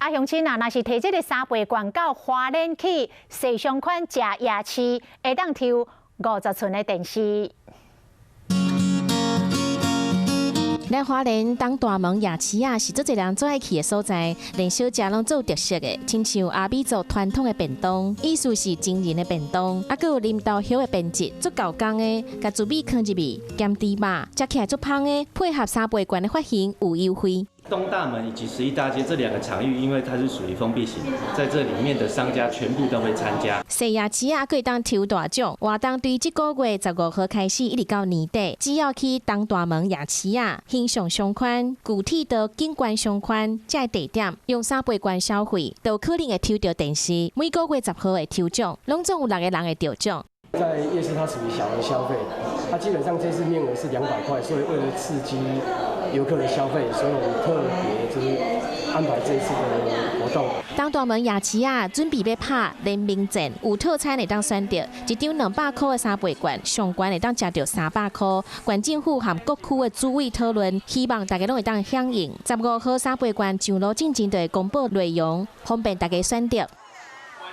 啊，鄉親啊，若是提這个三倍券到花蓮去踅商圈食夜市，會當抽50寸的電視。來花蓮東大門夜市啊，是足濟人最愛去的所在，連小食攏足有特色的，親像阿美族傳統的便當，意思是情人的便當，啊，閣有林豆葉的編織，足厚工的，共糯米囥入去，鹹豬肉，食起來足芳的，配合三倍券的發行有優惠。東大門以及11大街這兩個場域，因為它是屬於封閉型，在這裡面的商家全部都會參加。踅夜市啊，閣會當抽大獎，活動對這個月15號開始，一直到年底，只要去東大門夜市啊，形象商圈、具體到景觀商圈，這个地點用三倍券消費，都可能會抽著電視。每個月10號會抽獎，攏總有六個人會得獎。在夜市，它屬於小額消費，它基本上這次面額是200塊，所以為了刺激遊客的消費，所以我們特別就是安排這次的活動。東大門夜市啊，準備欲拍聯名戰，有套餐會當選擇，一張200塊的三倍券，上懸會當食著300塊。縣政府和各區的主委討論，希望大家攏會當響應。15號三倍券上路進前就會公布內容，方便大家選擇。